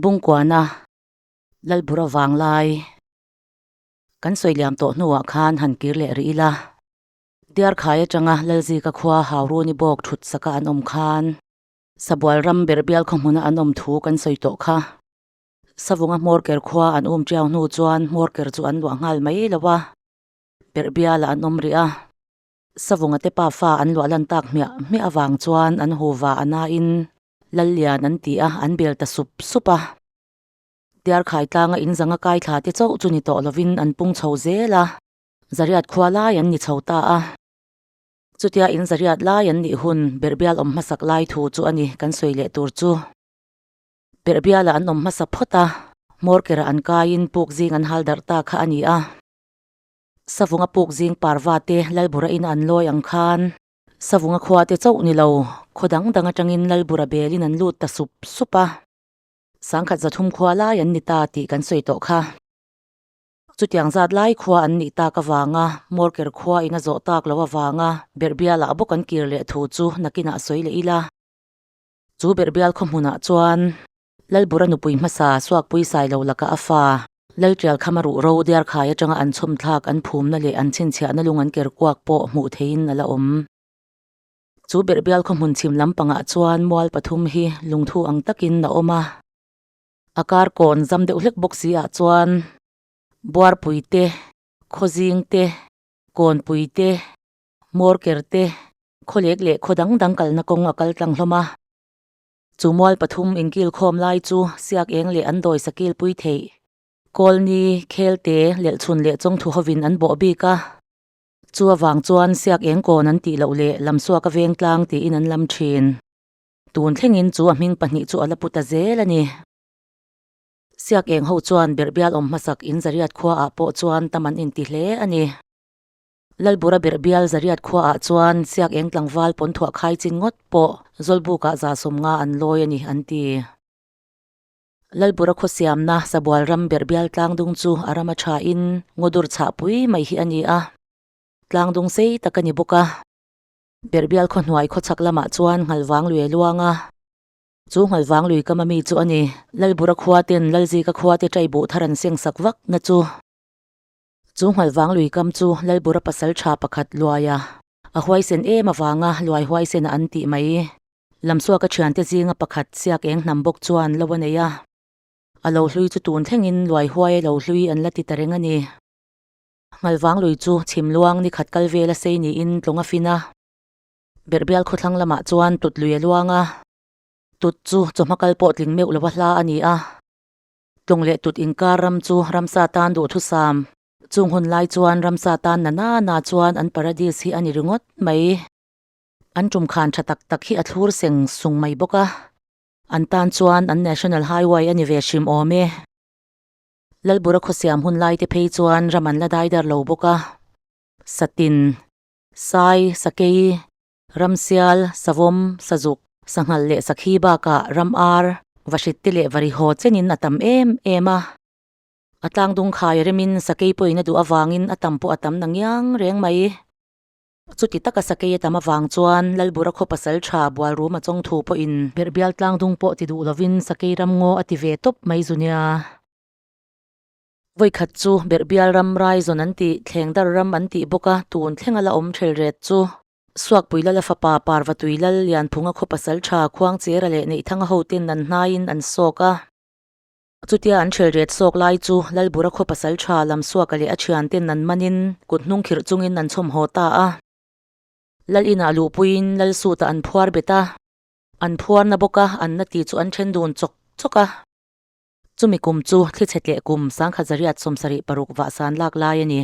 Bungkuana Lalbura vanglai kan sawi liam tawh hnuah khan han kir leh rih ila. Diarkhai atanga Lalzika khua Hauruni bawk thut saka an awm khan Sabual ram Berhbial khaw hmuna an awm thu kan sawi tawh kha. Savunga hmawrker khua an um tiau hnu chuan hmawrker chu an luah nghal mai lo a, Berhbialah an awm rih a. Savunga te pafa an luah lan tak hmiah hmiah avang chuan an huva a nain Lallian an ti a, an bel ta sup sup a. Diarkhai tlanga in zanga kai thla te chauh chu ni tawh lovin an pung chho zel a, zariat khua lai an ni chho ta a. Chutia in zariat lai an nih hun Berhbial awm hmasak lai thu chu a ni kan sawi leh tur chu. Berhbialah an awm hmasa phawt a, hmawrkerah an kaiin puk zing an hal darh ta kha a ni a. Savunga puk zing parva te Lalbura ina an lawi ang khan Savunga khua te chauh ni lo, khaw dang dang atangin Lalbura belin an lut ta sup sup a. Sangkhat zathum khua lai an ni ta tih kan sawi tawh kha. Chutiang zat lai khua an nih tak avanga Morker khua in a zawh tak lo avanga Berhbialah bawk an kir leh thu chu nakinah sawi leh ila. Chu Berhbial khaw hmunah chuan Lalbura nupui hmasa Suakpui Sailo laka a fa Laltial khama ruh ro Diarkhai atanga an chhawm thlak an phumna leh an chhinchhiahna lung an ker kuak pawh hmuh theihin a la awm. Chu Berhbial khaw hmun chhim lampangah chuan mual pathum hi lungthu ang takin a awm a. A kar kawn zam deuh hlek bawk si ah chuan Buarpui te, Khawzing te, Kawnpui te, Hmawrker te, Khawlek leh khaw dang dang kalna kawng a kal tlang hlawm a. Chu mual pathum inkil khawm lai chu siak eng leh an dawi sakil pui theih. Kawlni, Khelte, Lelhchhun leh Chawngthu hovin an bawh bik a. Chu avang chuan siak eng kawn an tih loh leh lamsuak a veng tlang tiin an lam thin. Tun thlengin chu a hming pahnih chu a la pu ta zel a ni. Siak eng ho chuan Berhbial awm hmasak in Zariat khuaah pawh chuan tam an inti hle a ni. Lalbura Berhbial Zariat khuaah chuan siak eng tlangval pawn thuah khai chin ngawt pawh Zawlbukah za sawmnga an lawi a ni an ti. Lalbura khawsiamna Sabual ram Berhbial tlangdung chu a ram a thain ngawdur chhahpui mai hi a ni a, tlangdung sei tak a ni bawk a. Berhbial khawhnuai khawchhak lamah chuan Nghalvang lui a luang a, chu Nghalvang lui kama mi chu a ni. Lalbura khua ten Lalzika khua te ṭai buh thar an seng sak vak na chu. Chu Nghalvang lui kam chu Lalbura pasal ṭha pakhat luaia a huaisen em avanga luai huaisen a an tih mai. Lamsuaka ṭhiante zinga pakhat siak eng hnam bawk chuan lo a nei a, a lo hlui chu tun thlengin luai huai a lo hlui an la ti ta reng a ni. Nghalvang lui chu chhim luang ni khat kal vel a sei niin tlawng a fin a. Berhbial khawthlang lamah chuan tut lui a luang a. Tut chu chawhma kal pawh tling meuh lova hla a ni a. Tlawng leh tut inkar ram chu ramsa tan duhthusam. Chung hun lai chuan ramsa tan na na na chuan an paradis hi a ni ringawt mai. An tum khan tha tak tak hi a thlur seng sung mai bawk a. An tan chuan an national highway a ni ve hrim awm e. Lalbura khawsiam hun lai te phei chuan ram an la dai dar lo bawk a, Satin, Sai, Sakei, Ramsial, Savawm, Sazuk, Sanghal leh Sakhi bakah ram ar, Vahrit te leh Varihaw chenin a tam em em a. A tlangdung khai remin Sakei pawhin a duh avangin a tam pawh a tam na ngiang reng mai. Chuti taka sakei a tam avang chuan Lalbura khaw pasal tha Bualruma chawngthu pawhin Berhbial tlangdung pawh ti duh lovin sakei ram ngaw a ti ve tawp mai zu nia. Vawikhat chu Berhbial ram Raizawn an tih, Thlengdar ram an tih bawk a, tun thlenga la awm ṭhel ret chu Suakpui Lala fapa Parvatui Lal Lianphunga khaw pasal tha Khuangchera leh Neihthanga hoten an hnaiin an sawk a. Chutia an ṭhel ret sawk lai chu Lalbura khaw pasal ṭha Lamsuaka leh a ṭhianten an manin kut hnung khirh chungin an chhawm haw ta a. Lal inah luhpuiin Lal sutah an phuar bet a, an phuar na bawk a, an na ti chu an ṭhen dun chawk chawk a. Chumi kum chu thlichhe tleh kum sangkhat zariat 76 vahsan lak lai a ni.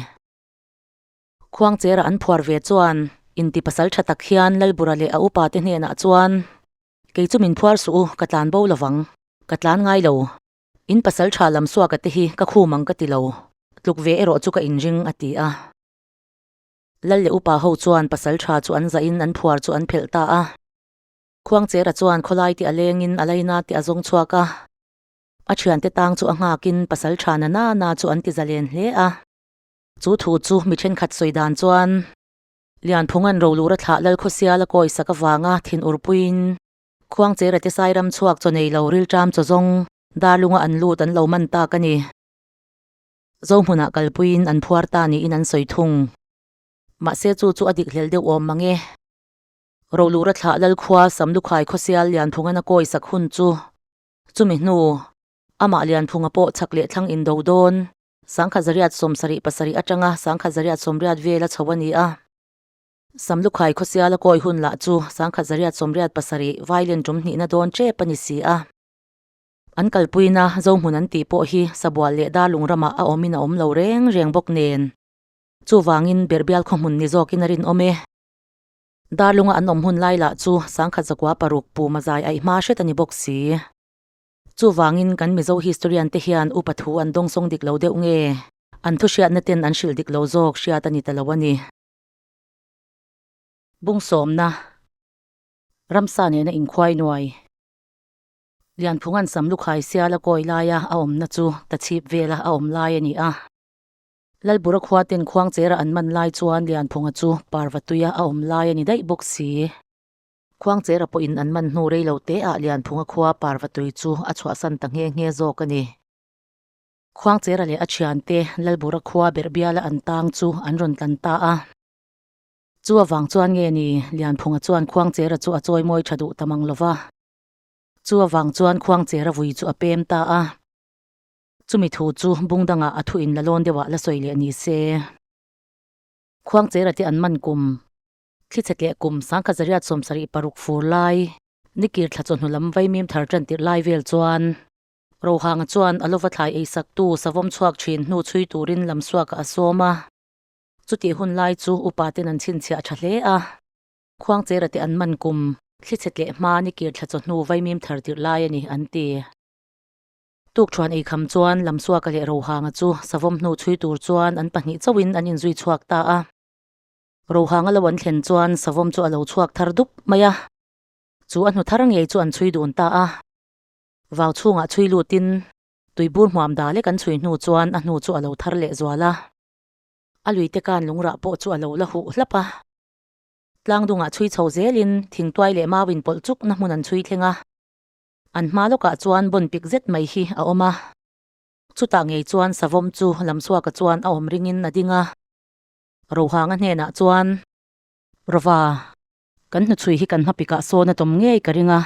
Khuangchera an phuar ve chuan inti pasal ṭha tak hian Lalbura leh a upate hnenah chuan, Kei chu min phuar suh u, ka tlan bo lovang. Ka tlan ngai lo. In pasal tha lam suaka te hi ka khum ang ka ti lo. Tluk ve erawh chu ka inring, a ti a. Lal leh upa ho chuan pasal tha chu an zahin an phuar chu an phelh ta a. Khuangchera chuan khawlai te a lengin a laina te a zawng chhuak a. A thiante tang chu a nghakin pasal tha na na na chu an ti zalen hle a. Chu thu chu mi thenkhat sawi dan chuan Lianphunga'n Rolura thlah Lalkhawsiala kawi sak avanga thin urpuiin Khuangchera te Sairam chhuak chaw nei lo rilṭam chaw zawng. Darlunga an lut an lo man tak a ni. Zohmunah kalpuiin an phuar ta niin an sawi thung. Mahse chu chu a dik hlel deuh awm mang e. Rolura thlah Lalkhua Samlukhai khawsial Lianphungan a kawi sak hun chu chumi hnu amah Lianphunga pawh chhak leh thlang indo dawn 1777 atanga 1780 vela chho a ni a. Samlukhai khawsial a kawi hun lah chu 1787 violin tum hnihna dawn tep a ni si a. An kalpuina Zohmun an tih pawh hi Sabual leh Darlung ramah a awmin a awm lo reng reng bawk nen. Chuvangin Berbial khawhmun ni zawkin a rinawm e. Darlunga an awm hun lai lah chu 1606 puma zai aih hma hret a ni bawk si. Chuvangin kan Mizo historian te hian upa thu an dawngsawng dik lo deuh nge? An thuhriatna ten an hrilh dik lo zawk hriat a ni ta lo a ni. Bungsawmna, Ramsa nena inkhuai nuai. Lianphunga'n Samlukhai sial a kawi laia a awmna chu tachhip vela a awm lai a ni a. Lalbura khua ten Khuangchera an man lai chuan Lianphunga chu Parvatuia a awm lai a ni daih bawk si. Khuangchera pawhin an man hnu rei lo te ah Lianphunga khua Parvatui chu a chhuahsan ta nghe nghe zawk a ni. Khuangchera leh a thiante Lalbura khua Berhbiala an tang chu an rawn tlan ta a. Chu avang chuan nge ni Lianphunga chuan Khuangchera chu a chawimawi tha duh ta mang lo va. Chu avang chuan Khuangchera vui chu a pem ta a. Chumi thu chu bung dangah a thu in la lawn deuhah la sawi leh ni se. Khuangchera te an man kum, thlichhe tleh kum 1776 fur lai, nikir thla chawhnu lam vaimim thar tan tirh lai vel chuan Rohanga chuan a lova thlai ei saktu savawm chhuak thin hnu chhui turin lamsuakah a sawm a. Chutih hun lai chu upa ten an chhinchhiah tha hle a. Khuangchera te an man kum, thlichhe tleh hma nikir thla chawhnu vaimim thar tirh lai a ni, an ti. Tukṭhuan ei kham chuan Lamsuaka leh Rohanga chu savawm hnu chhui tur chuan an pahnih chauhin an inzui chhuak ta a. Rohanga lo an thlen chuan savawm chu a lo chhuak thar dup mai a, chu a hnu thar ngei chu an chhui dun ta a. Vau chhungah chhui lutin tuibur hmuam da lek an chhui hnu chuan a hnu chu a lo thar leh zual a. A luite kan lungrah pawh chu a lo la huh hlap a. Tlangdungah chhui chho zelin thingtuai leh mau inpawlh chukna hmun an chhui thleng a. An hma lawkah chuan bawn pik zet mai hi a awm a. Chutah ngei chuan savawm chu Lamsuaka chuan a awm ringin a ding a. Rohanga hnenah chuan, Rova, kan hnuchhui hi kan hmapikah sawn a tawm ngei ka ring a.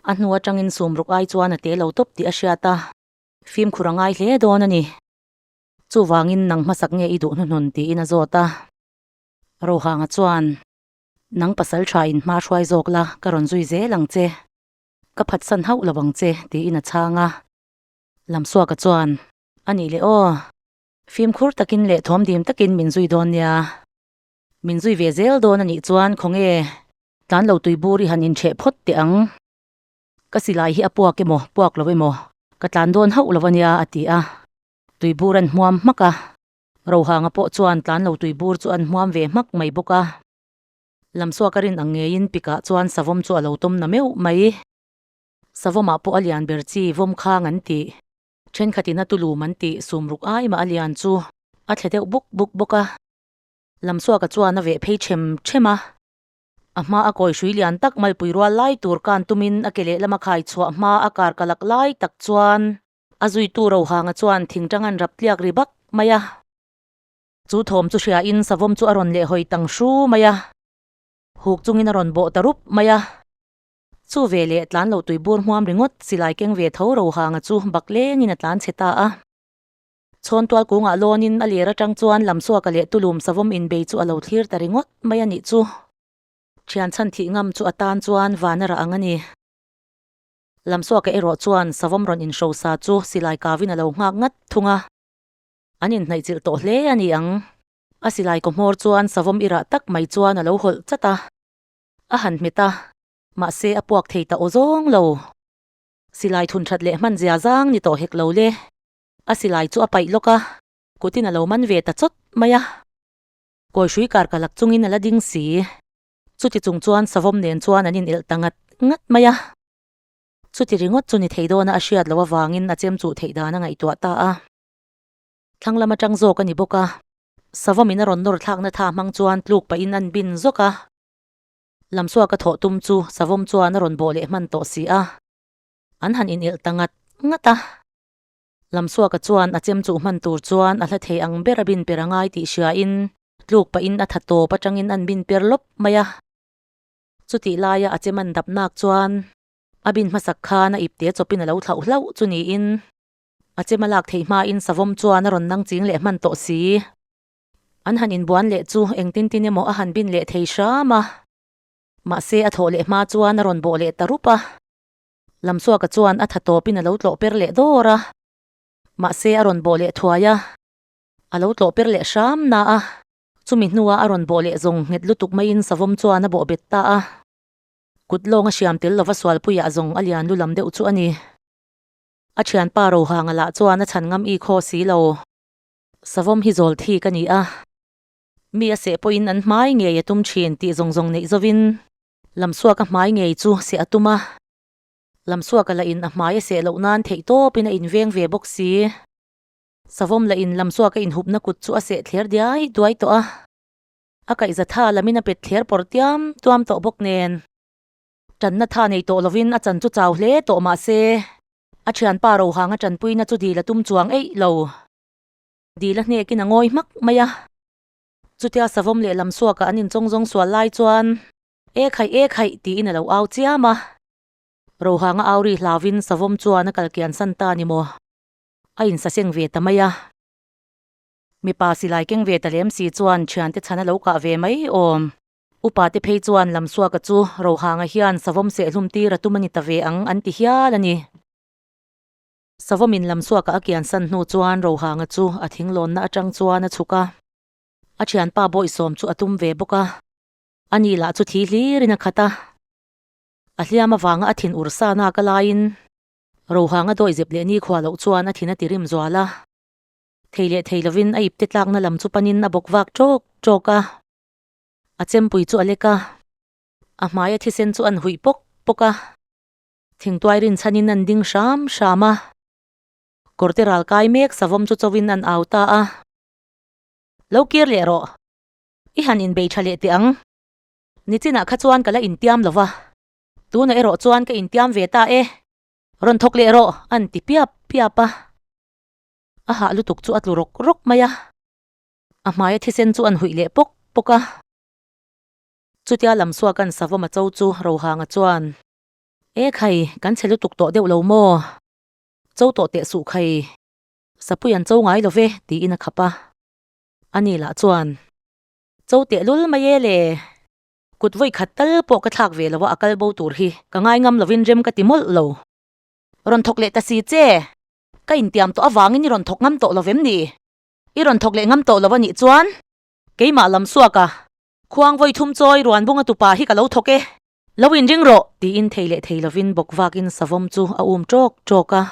A hnu atangin sumruk ai chuan a te lo tawp tih a hriat a, fimkhur a ngai hle dawn a ni. Chuvangin nang hmasak nge i duh hnuhnun tiin a zawt a. Rohanga chuan, Nang pasal tha in hma hruai zawk la, ka rawn zui zel ang che. Ka phatsan hauh lo ang che, tiin a chhang a. Lamsuaka chuan, A nih leh aw, fimkhur takin leh thawmdim takin min zui dawn nia. Min zui ve zel dawn a nih chuan khawnge tlan lo tui bur i han inchheh phawt teh ang. Ka silai hi a puak emaw, puak lo emaw, ka tlan dawn hauh lo a nia, a ti a. Tui bur an hmuam hmak a. Rohanga pawh chuan tlan lo tui bur chu an hmuam ve hmak mai bawk a. Lamsuak a rin ang ngeiin pikah chuan savawm chu a lo tawm na meuh mai. Savawmah pawh a lian ber chi vawm khang an tih. Thenkhatin a tulum an tih sumruk ai mah a lian chu a thle deuh buk buk bawk a. Lamsuaka chuan a veh phei them them a. A hma a kawi hrui lian tak malpui rual lai tur kan tumin a ke lehlam a khai chhuah hma a kar ka lak lai tak chuan a zuitu Rohanga chuan thingtang an rap tliak ri bak mai a. Chu thawm chu hriain savawm chu a rawn leh hawi tang hru mai a, huk chungin a rawn bawh ta rup mai a. Chu ve leh tlan lo tuibur hmuam ringawt silai keng ve tho Rohanga chu bak lengin a tlan chhe ta a. Chhawn tual kungah lawnin a ler atang chuan Lamsuaka leh Tulum savawm inbei chu a lo thlir ta ringawt mai a nih chu. Thian chhan thih ngam chu a tan chuan van a rah ang a ni. Lamsuaka erawh chuan savawm rawn inhrosa chu silai kavin a lo nghak ngat thung a. An inhnaihchilh tawh hle a ni ang. A silai kaw hmawr chuan savawm irah tak mai chuan a lo hawlh chat a. A han hmet a, mahse a puak thei ta aw zawng lo. Silai thun that leh hman zia zang ni tawh hek lo le. A silai chu a paih lawk a, kutin a lo man ve ta chawt mai a. Kawihrui kar ka lak chungin a la ding si. Chuti chung chuan savawm nen chuan an inelh ta ngat ngat mai a. Chuti ringawt chu ni thei dawna a hriat loh avangin a chem chuh theih dan a ngaihtuah ta a. Thlang lam atang zawk a ni bawk a, savawmin a rawn nawr thlakna tha hmang chuan tluk pahin an bin zawk a. Lamsuaka thawh tum chu savawm chuan a rawn bawh leh hman tawh si a. An han inelh ta ngat ngat a. Lamsuaka chuan a chem chuh hman tur chuan a hla thei ang ber a bin per a ngai tih hriain tluk pahin a tha tawp atangin an bin per lawp mai a. Chutih laia a chem an dap nak chuan a bin hmasak khan a ipte chawpin a lo thlauh hlauh chu niin a chem a lak theih hmain savawm chuan a rawn nang ching leh hman tawh si. An han inbuan leh chu engtin tin emaw a han bin leh thei hram a. Mahse a thawh leh hma chuan a rawn bawh leh ta rup a. Lamsuaka chuan a tha tawpin a lo tlawh per leh dawr a. Mahse a rawn bawh leh thuai a. A lo tlawh per leh hram na a. Chumi hnua a rawn bawh leh zawng nghet lutuk maiin savawm chuan a bawh bet ta a. Kut lawng a hriam tel lova sualpuiah zawng a lian lu lam deuh chu a ni. A thianpa Rohanga lah chuan a chhan ngam i khaw si lo. Savawm hi zawl thik a ni a. Mi a seh pawhin an hmai ngei a tum thin tih zawng zawng neih zovin Lamsuaka hmai ngei chu seh a tum a. Lamsuaka lah in a hmai a seh loh nan theih tawpin a inveng ve bawk si. Savawm lah in Lamsuaka inhupna kut chu a seh thler diai duai tawh a. A kaihza tha lamin a pet thler pawr tiam tuam tawh bawk nen. Tanna tha nei tawh lovin a chan chu chau hle tawh mah se, a thianpa Rohanga tanpuina chu dil a tum chuang eih lo. Dil a hnekin a ngawi hmak mai a. Chutia savawm leh lamsuakah an inchawng zawng sual lai chuan, E khaih, e khaih, tiin a lo au chiam a. Rohanga au ri hlauvin savawm chuan a kal kian san ta ni maw? A insaseng ve ta mai a. Mipa silai keng ve ta lem si chuan thiante chhan a lo kah ve mai awm. Upa te phei chuan Lamsuaka chu Rohanga hian savawm sehlum tir a tum a ni ta ve ang an ti hial a ni. Savawmin Lamsuaka a kian san hnu chuan Rohanga chu a thinglawnna atang chuan a chhuk a. A thianpa Bawisawm chu a tum ve bawk a. Ani lah chu thi hlirin a khat a. A hliam avanga a thin ur sa nak a laiin Rohanga dawi zep leh nikhua loh chuan a thin a ti rim zual a. Thei leh thei lovin a ipte tlakna lam chu panin a bawk vak ṭawk ṭawk a. A chempui chu a lek a, a hmaia thisen chu an huih pawk pawk a. Thingtuai rinchhanin an ding hram hram a, kawrte ral kai mek savawm chu chauhin an au ta a. Lo kir leh rawh, i han inbei tha leh teh ang. Nichinah kha chuan ka la intiam lo va, tunah erawh chuan ka intiam ve ta e, rawn thawk leh rawh an ti piap piap a. A hah lutuk chu a tlu rawk rawk mai a. A hmaia thisen chu an huih leh pawk pawk a. Chutia Lamsuaka'n savawm a cho chu Rohanga chuan, E khai, kan chhe lutuk tawh deuh lo maw? Cho tawh teh suh khai, sapui an cho ngai lo ve, tiin a khap a. Ani lah chuan, Cho tehlul mai e le, kut vawi khat tal pawh ka thlak ve lo a, a kal bo tur hi ka ngai ngam lovin rem ka ti mawlh lo. Rawn thawk leh ta si che, ka intiam tawh avangin i rawn thawk ngam tawh lo vem ni? I rawn thawk leh ngam tawh lo a nih chuan keimah lam suak a, khuang vawi thum chawi ruan bunga tupa hi ka lo thawk e, lo inring rawh tiin thei leh thei lovin bawk vakin savawm chu a um ṭawk ṭawk a.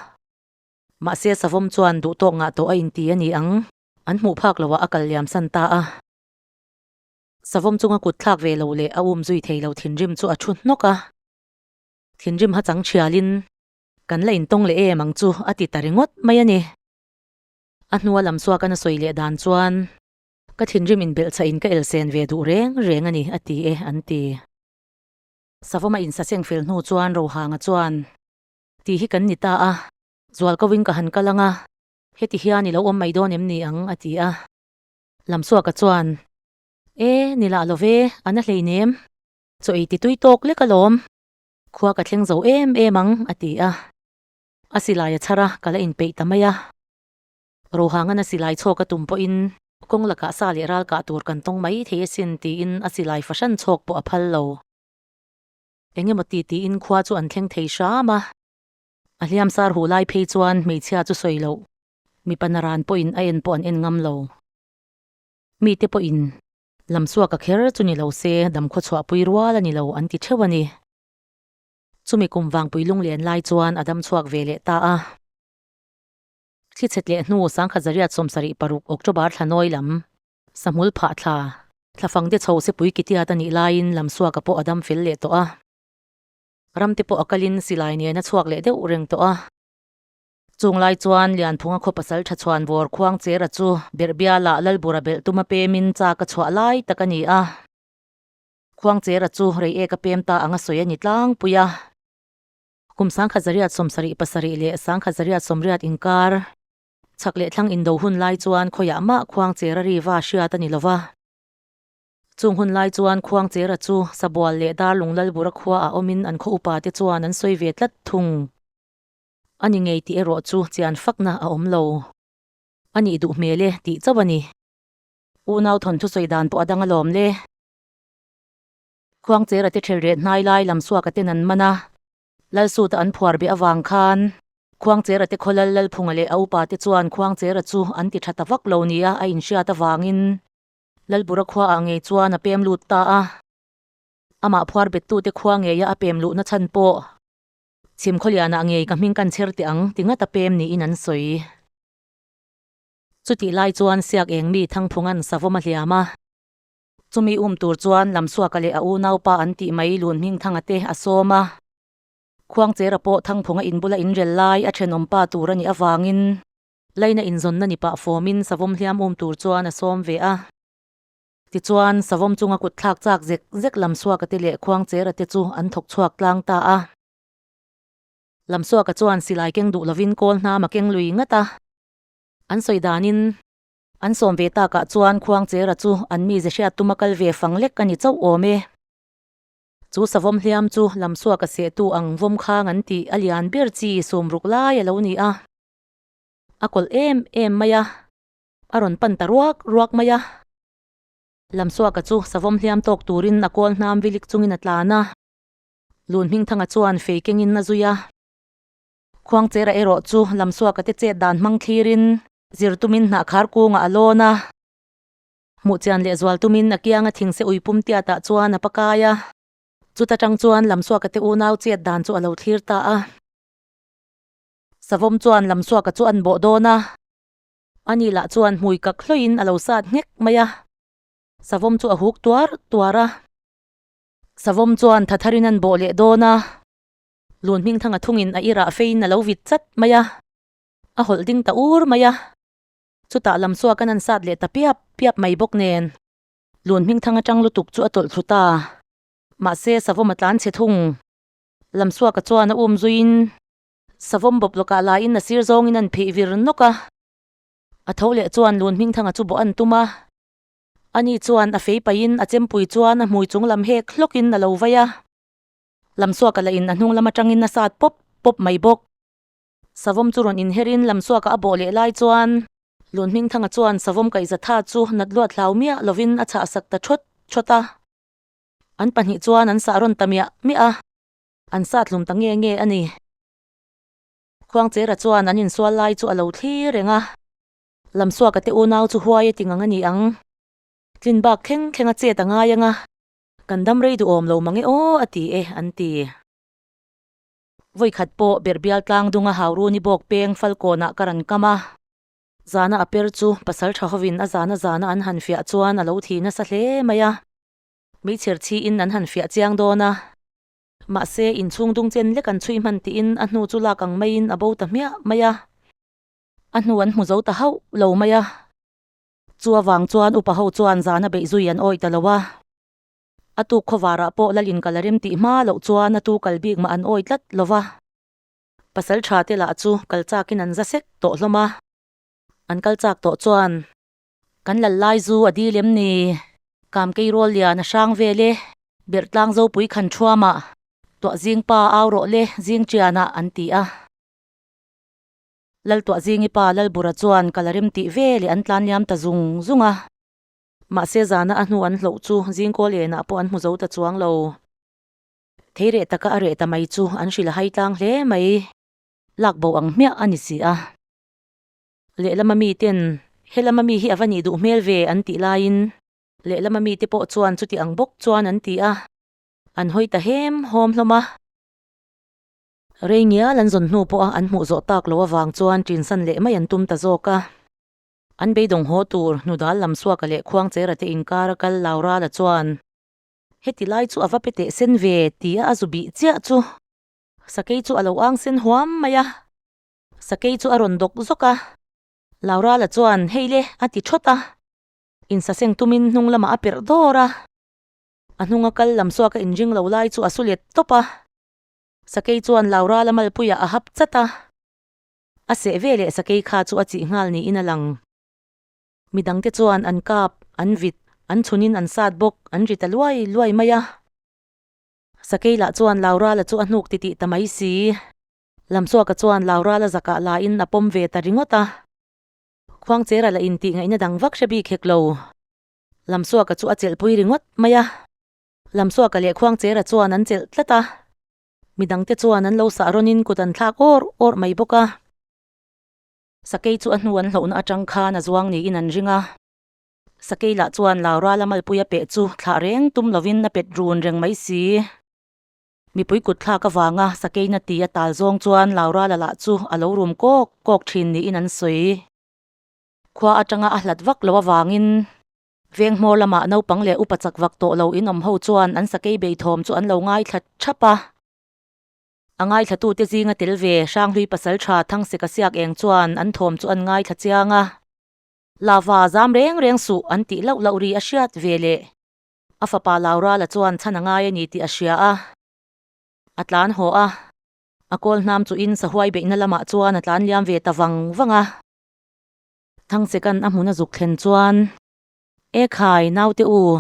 Mahse savawm chuan duh tawk ngah tawh a inti a ni ang, an hmuh phak loah a kal liam san ta a. Savawm chunga kut thlak ve lo leh a um zui thei lo thinrim chu a thu hnawk a. Thinrim ha chang thialin kan la intawng leh em ang chu a ti ta ringawt mai a ni. A hnua lam chhuak a na sawi leh dan chuan, Ka thinrim inbelhchah in ka elsen ve duh reng reng a ni, a ti e, an ti. Savawma insaseng fel hnu chuan Rohanga chuan, Ti hi kan ni ta a, zual ko in ka han kal ang a, heti hian i lo awm mai dawn em ni ang, a ti a. Lamsuaka chuan, E, ni lah lo ve, a na hleinem, chaw ei ti tui tawk lek alawm, khua ka thleng zo em em ang, a ti a. A silai a chhar a, ka la inpeih ta mai a. Rohangana silai chhawk a tum pawhin kawng lakah sa leh ral kah tur kan tawng mai thei asin tiin a silai fahran chhawk pawh a phal lo. Eng emaw ti tiin khua chu an thleng thei hram a. A hliam sar huh lai phei chuan hmeichhia chu sawi loh, mipa naran pawhin a en pawh an en ngam lo. Mite pawhin lamsuak a kher chu ni lo se damkhaw chhuahpui rual a ni lo an ti theuh a ni. Chumi kum vangpui lunglen lai chuan a dam chhuak ve leh ta a. Thli chhet leh hnu sangkhat zariat 76 October thla nawi lam, sahmul phah thla, thlafang te chho sepui kitiat a nih laiin Lamsuaka pawh a dam fel leh tawh a. Ram te pawh a kalin silai nen a chhuak leh deuh reng tawh a. Chung lai chuan Lianphunga khaw pasal tha chhuan vawr khuang chera chu Berhbialah Lalbura belh tuma pemin chak a chhuah lai tak a ni a. Khuangchera chu rei ek a pem ta ang a sawi a ni tlangpui a. Kum 1877 leh 1880 inkar chhak leh thlang indo hun lai chuan khawiah mah Khuangchera riva hriat a ni lo va. Chung hun lai chuan Khuangchera chu Sabual leh Darlung Lalbura khua ah awmin an khaw upa te chuan an sawi ve tlat thung. A ni ngei tih erawh chu chian fakna a awm lo. A nih duh hmel e tih chauh a ni. Unau thawnthu sawi dan pawh a dang alawm le. Khuangchera te ṭhel reh hnai lai lam suaka ten an man a, Lalsuta an phuar beh avang khan Khuangchera te khaw lal Lalphunga leh a upa te chuan Khuangchera chu an ti ṭha ta vak lo nia a inhriat avangin Lalbura khua ah ngei chuan a pem lut ta a. Amah phuar bettute khua ngeia a pem luhna chhan pawh Chhim Khawlianah ngei ka hming kan chher teh ang ti ngat a pem niin an sawi. Chutih lai chuan Siak eng mi Thangphunga'n savawm a hliam a. Chumi um tur chuan Lamsuaka leh a unaupa an tih mai Lunhmingthanga te a sawm a. Khuangchera pawh Thangphunga inbula inrel lai a thenawm pa tur a nih avangin Laina inzawnna ni pah fawmin savawm hliam um tur chuan a sawm ve a. Tichuan, savawm chunga kut thlak chak zek zek Lamsuaka te leh Khuangchera te chu an thawk chhuak tlang ta a. Lamsuaka chuan silai keng duh lovin kawl hnam a keng lui ngat a. An sawi danin, an sawm ve takah chuan Khuangchera chu an mize hriat tuma kal ve fang lek a ni chauh awm e. Chu savawm hliam chu Lamsuaka sehtu ang vawm khang an tih a lian ber chi sawmruk lai a lo ni a. A kawlh em em mai a, a rawn pan ta ruak ruak mai a. Lamsuaka chu savawm hliam tawk turin a kawl hnam vilik chungin a tlan a. Lunhmingthanga chuan fei kengin a zui a. Khuangchera erawh chu Lamsuaka te chet dan hmang thlirin zir tumin hnahkhar kungah a lawn a. Hmuh chian leh zual tumin a kianga thingse ui pum tiatah chuan a pakai a. Chuta tang chuan Lamsuaka te unau chet dan chu a lo thlir ta a. Savawm chuan Lamsuaka chu an bawh dawn a. Ani lah chuan hmui kak hlawin a lo sat nghek mai a. Savawm chu a huk tuar tuar a. Savawm chuan thatharin an bawh leh dawn a. Lunhmingthanga thungin a irah feiin a lo vit chat mai a, a hawlh ding ta ur mai a. Chutah lam chhuak an an sat leh ta piap piap mai bawk nen. Lunhmingthanga tang lutuk chu a tawlh thlu ta. Mahse Savawm a tlan chhe thung. Lamsuaka chuan a um zuiin Savawm bawp lawkah laiin a sir zawngin an phih vir nawk a. A tho leh chuan Lunhmingthanga chu bawh an tum a. Ani chuan a fei paihin a chempui chuan a hmui chung lam hek hlawkin a lo vai a. Lamsuaka lah in a hnung lam atangin a sat pawp pawp mai bawk. Savawm chu rawn inherin Lamsuaka a bawh leh lai chuan Lunhmingthanga chuan Savawm kaihzatha chu nat luat hlau miah lovin a chhah sak ta thawt thawt a. An pahnih chuan an sah rawn ta miah miah a, an sat hlum ta nge nge a ni. Khuangchera chuan an insual lai chu a lo thlir reng a, Lamsuaka te unau chu huai a ti ngang a ni ang. Tlin bak thleng thleng a chet a ngai ang a. Kan dam rei duhawm lo mang e aw a ti e an ti. Vawikhat pawh Berhbial tlang dunga Hauruni bawk peng Falkawnah ka rawn kam a. Zana a per chu pasal tha hovin a zana zana an han fiah chuan a lo thi nasa hle mai a. Meichher chhiin an han fiah chiang dawn a. Mahse inchhung dung chen lek an chhui hman tiin a hnu chu lak ang maiin a bo ta hmiah mai a. A hnu an hmu zo ta hauh lo mai a. Chu avang chuan upa ho chuan zana beih zui an awih ta lo a. A tuk khawvarah pawh lal in kal a rem tih hma loh chuan a tu kal bik mah an awi tlat lo va. Pasal tha te lah chu kal chakin an za sek tawh hlawm a. An kal chak tawh chuan, Kan lal lai zu a dil em ni? Kamkei rawl lian a hrang vel e, Berhtlang Zopui khan thuamah, Tuah zingpa au rawh le, zing ṭianah an ti a. Laltuah zingi pa Lalbura chuan kal a rem tih ve leh an tlan liam ta zung zung a. Mahse zana a hnu an hloh chu zingkawl enah pawh an hmu zo ta chuang lo. Thei reh taka a reh ta mai chu an hrilh a hai tlang hle mai. Lak bo ang hmiah a ni si a. Lehlama miten, Helama mi hi a va nih duh hmel ve an tih laiin lehlama mite pawh chuan chuti ang bawk chuan an ti a. An hawi ta hem hawm hlawm a. Rei ngial an zawn hnu pawha an hmuh zawh tak loh avang chuan ṭinsan leh mai an tum ta zawk a. An beidawng haw tur hnudal lam suaka leh Khuangchera te inkar a kal Laurala chuan, Heti lai chu a va pe teh sen ve, tia a zu bih chiah chu. Sakei chu a lo ang sen huam mai a. Sakei chu a rawn dawk zawk a. Laurala chuan, Hei le, a ti ṭhawt a. Insaseng tumin hnung lamah a perh dawr a. A hnunga kal lam suaka inring lo lai chu a su let tawp a. Sakei chuan Laura la malpuiah a hap chat a. A seh ve leh sakei kha chu a chih nghal niin a lang. Midangte chuan an kap, an vit, an chhunin an sat bawk, an ri ta luai luai mai a. Sakei lah chuan Laura la chu a hnuk titih ta mai si. Lamsuaka chuan Laura la zakah lain a pawm ve ta ringawt a. Khuangchera la intih ngaihna dang vak hre bik hek lo. Lamsuaka chu a chelhpui ringawt mai a. Lamsuaka leh Khuangchera chuan an chelh tlat a. Midangte chuan an lo sah rawnin kut an thlak awr awr mai bawk a. Sakei chu a hnu an hlohna atang khan a zuang niin an ring a. Sakei lah chuan Laura la malpui a peh chu thlah reng tum lovin a pet run reng mai si. Mipui kut thlak avanga sakei na ti a tal zawng chuan Laura la lah chu a lo rum kawk kawk thin niin an sawi. Khua atanga a hlat vak lo avangin veng hmawr lamah naupang leh upa chak vak tawh lo inawm ho chuan an sakei beithawm chu an lo ngaithla thap a. A ngaithlatute zinga tel ve Hranghlui pasaltha Thangsika siak eng chuan an thawm chu an ngaithla chiang a. Lava zam reng reng suh an tih lauh lauh ri a hriat ve leh. A fapa Laurala chuan chhan a ngai a ni tih a hria a. A tlan haw a. A kawl hnam chuhin sahuai beihna lamah chuan a tlan liam ve ta vang vang a. Thangsika'n a hmun a zuk thlen chuan, E khai, naute u!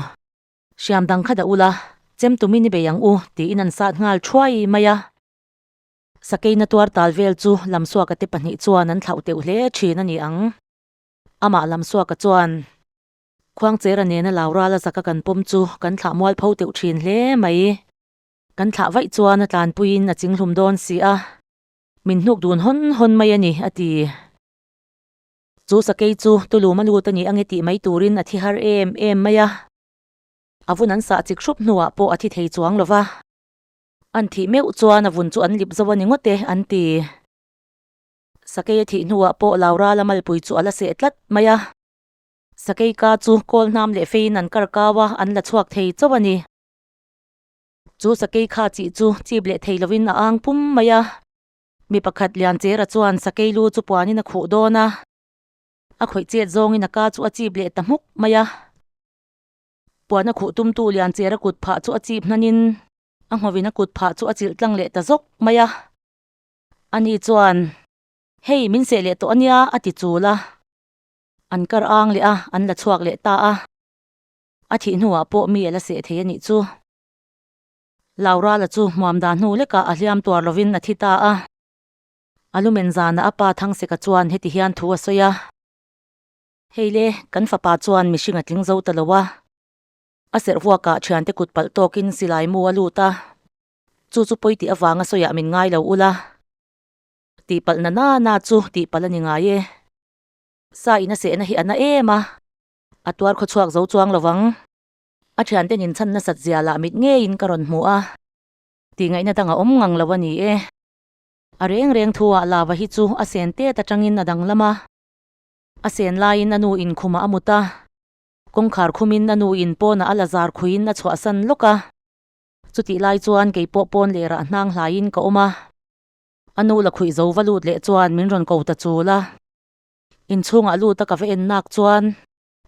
Hriam dang kha dah ula, chem tumin i bei ang u, tiin an sat nghal thuai mai a. Sakeina tuar tal vel chu Lamsuaka te pahnih chuan an thlauh teuh hle thin a ni ang. Amah Lamsuaka chuan, Khuangchera nena Laurala zaka kan pawm chu kan thlah mual pho teuh thin hle mai. Kan thlah vaih chuan a tlanpuiin a chinghlum dawn si a, min hnuk dun hawn hawn mai a ni, a ti. Chu sakei chu tulum a lut a ni ange tih mai turin a thi har em em mai a. A vun an sah chik hrup hnuah pawh a thi thei chuang lo va. An thih meuh chuan a vun chu an lip zo a ni ngawt e, an ti. Sakei a thih hnuah pawh Laura la malpui chu a la seh tlat mai a. Sakei ka chu kawl hnam leh feiin an kar kau a, an la chhuak thei chauh a ni. Chu sakei kha chih chu chip leh thei lovin a ang pum mai a. Mi pakhat Lianchera chuan sakei lu chu puanin a khuh dawn a, a khawih chet zawngin a ka chu a chip leh ta hmuk mai a. Puan a khuh tumtu Lianchera kut phah chu a chip hnanin a nghawin a kut phah chu a chilh tlang leh ta zawk mai a. Ani chuan, Hei, min seh leh tawh a nia, a ti chul a. An kar ang leh a, an la chhuak leh ta a. A thih hnuah pawh mi a la seh thei a nih chu. Laurala chu hmuam dan hnu lekah a hliam tuar lovin a thi ta a. A lumen zanah a pa Thangseka chuan heti hian thu a sawi a, Hei le, kan fapa chuan mihring a tling zo ta lo a. A serh vuakah thiante kut palh tawkin silai mu a lut a. Chu chu pawi tih avanga sawiah min ngai lo ula. Tihpalh na na na chu tihpalh a ni ngai e. Sa in a sehna hi a na em a, a tuar khawchhuak zo chuang lo vang. A thiante nin chhan nasat zia lah mit ngeiin ka rawn hmu a, tih ngaihna dang a awm ngang lo a ni e. A reng reng thu ah lava hi chu a sen tet atangin a danglam a, a sen laiin a nu in khumah a mut a, kawngkhar khumin a nu in pawnah a la zar khuiin a chhuahsan lawk a, chutih lai chuan kei pawh pawn leh rah hnang hlaiin ka awm a, a nu la khuih zo va lut leh chuan min rawn ko ta chul a, inchhungah lut a ka va en nak chuan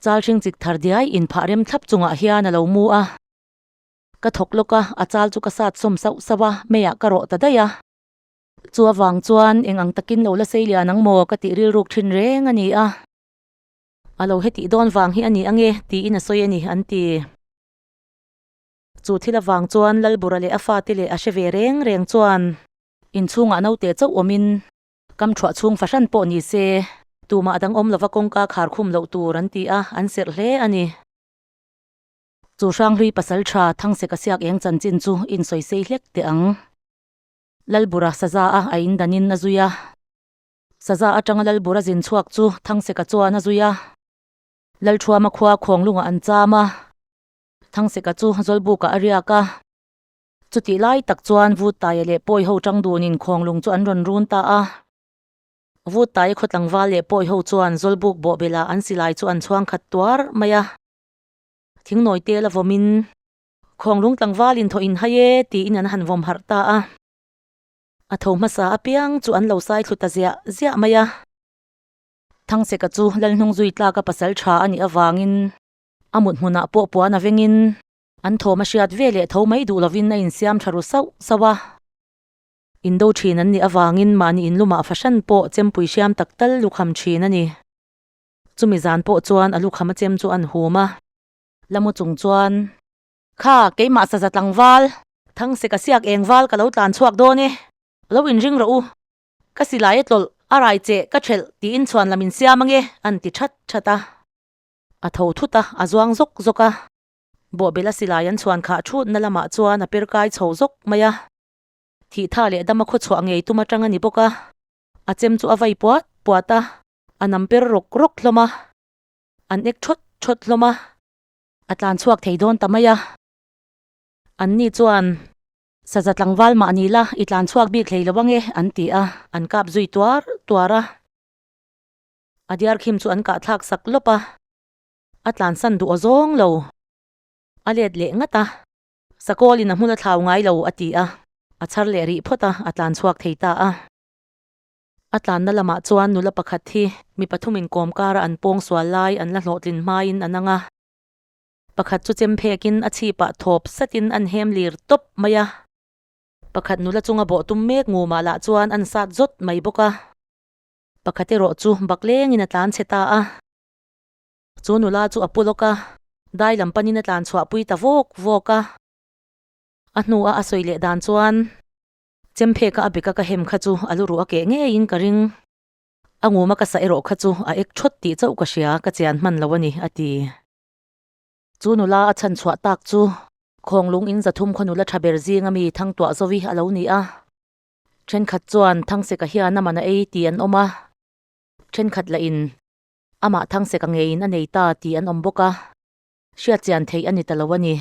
Chal hring chik thar diai in phah rem thlap chungah hian a lo mu a. Ka thawk lawk a, a chal chu ka sat sawm sauh sauh a, meiah ka rawh ta daih a. Chu avang chuan eng ang takin lo la sei lian ang maw ka tih rilruk thin reng a ni a. A lo hetih dawn vang hi a ni ange tiin a sawi a ni an ti. Chu thil avang chuan Lalbura leh a fate leh a hre ve reng reng chuan inchhungah naute chauh awmin Kam thuah chhung fahran pawh ni se, tumah dang awm lova kawngka khar khum loh tur an ti a, an serh hle a ni. Chu Hranghlui pasal tha Thangsek a siak eng chanchin chu insawi sei hlek teh ang. Lalbura saza a a indanin a zui a. Saza atanga Lalbura zin chhuak chu Thangseka chuan a zui a. Lalthuama khua Khawnglungah an cham a. Thangseka chu Zawlbukah a riak a. Chutih lai tak chuan Vuttaia leh Pawi ho tang dunin Khawnglung chu an rawn run ta a. Vuttaia khaw tlangval leh Pawi ho chuan Zawlbuk bawhbela an silai chu an chhuang khat tuar mai a. Thingnawi tel a vawmin, Khawnglung tlangval in thaw in hai e, tiin an han vawm harh ta a. A tho hmasa apiang chu an lo sai thlu ta ziah ziah mai a. Thangseka chu Lalhnung zui tlaka pasal tha a nih avangin a mut hmunah pawh puan a vengin, An thawm a hriat ve leh tho mai duh lovin a insiam tha ru sauh sauh a. Indo thin an nih avangin mahni inlumah fahran pawh chempui hriam tak tal lukham thin a ni. Chumi zan pawh chuan a lukham a chem chu an hum a. Lamu chung chuan, Kha, keimah saza tlangval, Thangse ka siak eng val ka lo tlan chhuak dawn e, lo inring rawh u. Ka silai a tlawlh, a rai che, ka thelh tiin chhuan lam insiam ange, an ti that that a. A tho thut a, a zuang zawk zawk a. Bawhbel a silai an chhuan khah thutna lamah chuan a per kai chho zawk mai a. Thihtha leh dama khawchhuah ngei tum atang a ni bawk a. A chem chu a vai puat puat a, a nam per rawk rawk hlawm a. An ek thawt thawt hlawm a. A tlan chhuak thei dawn ta mai a. An ni chuan, Saza tlangval mah ni la, i tlan chhuak bik hlei lo ange, an ti a, an kap zui tuar tuar a. A diar khim chu an kah thlak sak lawp a, a tlansan duh aw zawng lo. A let leh ngat a, Sakawlin a hmun a thlau ngai lo, a ti a, a chhar leh rih phawt a, a tlan chhuak thei ta a. A tlanna lamah chuan nula pakhat hi mi pathumin kawm kara an pawng sual lai an la hlawhtlin hmain an ang a. Pakhat chu chem phekin a chhipah thawp satin an hem lir tawp mai a. Pakhat nula chunga bawh tum mek ngumah lah chuan an sat zawt mai bawk a. Pakhat erawh chu bak lengin a tlan chhe ta a. Chu nula chu a pu lawk a, dai lam panin a tlan chhuahpui ta vawk vawk a. A hnua a sawi leh dan chuan chem pheka a beka ka hem kha chu a lu ruh a keh ngeiin ka ring. A nguma ka sa erawh kha chu a ek thawt tih chauh ka hria, ka chian hman lo a ni, a ti. Chu nula a chhan chhuah tak chu Khawnglung in zathum khaw nula tha ber zinga mi Thangtuah Zovi a lo ni a. Thenkhat chuan Thangseka hian a man a ei tih an awm a, thenkhat lah in amah Thangseka ngeiin a nei ta tih an awm bawk a, hriatchian theih a ni ta lo a ni.